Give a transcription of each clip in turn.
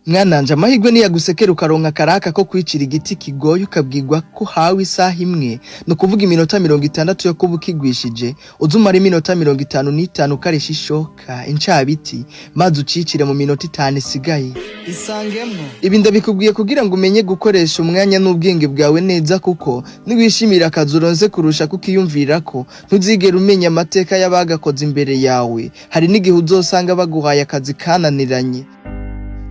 Mwananje, amahirwe niyagusekera ukaronka akaraka ko kwicira igiti kigoye, ukabwirwa ko uhawe isaha imwe, ni ukuvuga iminota 60 yo kuba ukigwishije, uze umara iminota 55 ukarisha ishoka incabiti, maze ucicire mu minota 5 isigaye. Isangemwo. Ibi ndabikubwiye kugira ngo umenye gukoresha umwanya n'ubwenge bwawe neza, kuko niwishimira akazi uronse kurusha kukiyumvirako, ntuzigera umenya amateka y'abagakoze imbere yawe. Hari n'igihe uzosanga baguhaye akazi kananiranye.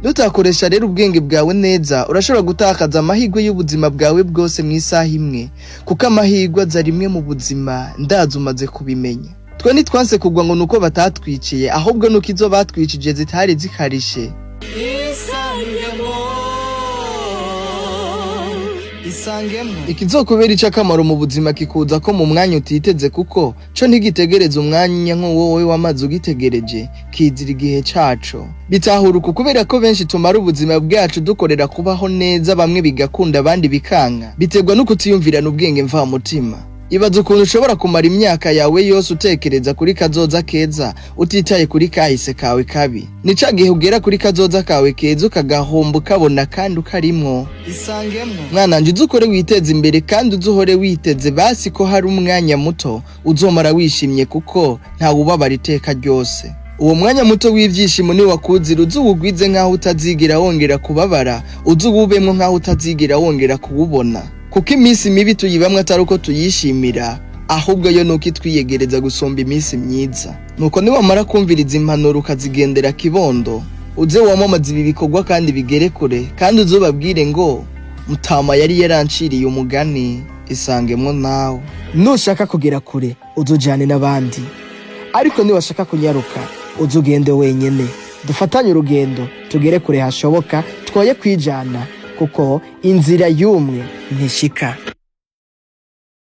Nutakoresha rero ubwenge bwawe neza, urashobora gutakaza amahirwe y'ubuzima bwawe bwose mu isaha imwe, kuko amahirwe aza rimwe mu buzima. Ndazi umaze kubimenya. Twe ntitwanse kugwa ngo nuko batatwiciye, ahubwo nuko izo batwicije zitari zikarishe. Isangemwo. Isangemwo. Ikizokubera ic'akamaro mu buzima kikuza ko mu mwanya utiteze, kuko co ntigitegereza umwanya nk'uwo wowe wamaze ugitegereje, kizira igihe caco. Bitahura uku kubera ko benshi tumara ubuzima bwacu dukorera kubaho neza, bamwe bigakunda, abandi bikanka, biterwa no kutiyumvirana ubwenge mvamutima. Ibaza ukuntu ushobora kumara imyaka yawe yose utekereza kuri kazoza keza, utitaye kuri kahise kawe kabi. Ni ca gihe ugera kuri kazoza kawe keza ukagahomba ukabona kandi ukarimwo. Isangemwo. Mwananje, uze ukore witeze imbere, kandi uze uhore witeze basi ko hari umwanya muto uzomara wishimye, kuko ntawubabara iteka ryose. Uwo mwanya muto w'ivyishimo ni wakuzira, uze uwugwize nk'aho utazigera wongera kubabara, uze uwubemwo nk'aho utazigera wongera kuwubona, kuko iminsi mibi tuyibamwo atari uko tuyishimira, ahubwo yo nuko itwiyegereza gusumba iminsi myiza. Nuko niwamara kumviriza impanuro ukazigendera kibondo, uze wamamaza ibi bikorwa kandi bigere kure, kandi uze ubabwire ngo mutama yari yaranciriye umugani. Isangemwo nawe. Nushaka kugera kure, uzujane n'abandi, ariko niwashaka kunyaruka, uze ugende wenyene. Dufatanye urugendo tugere kure hashoboka, twoye kwijana, kuko inzira y'umwe ntishika.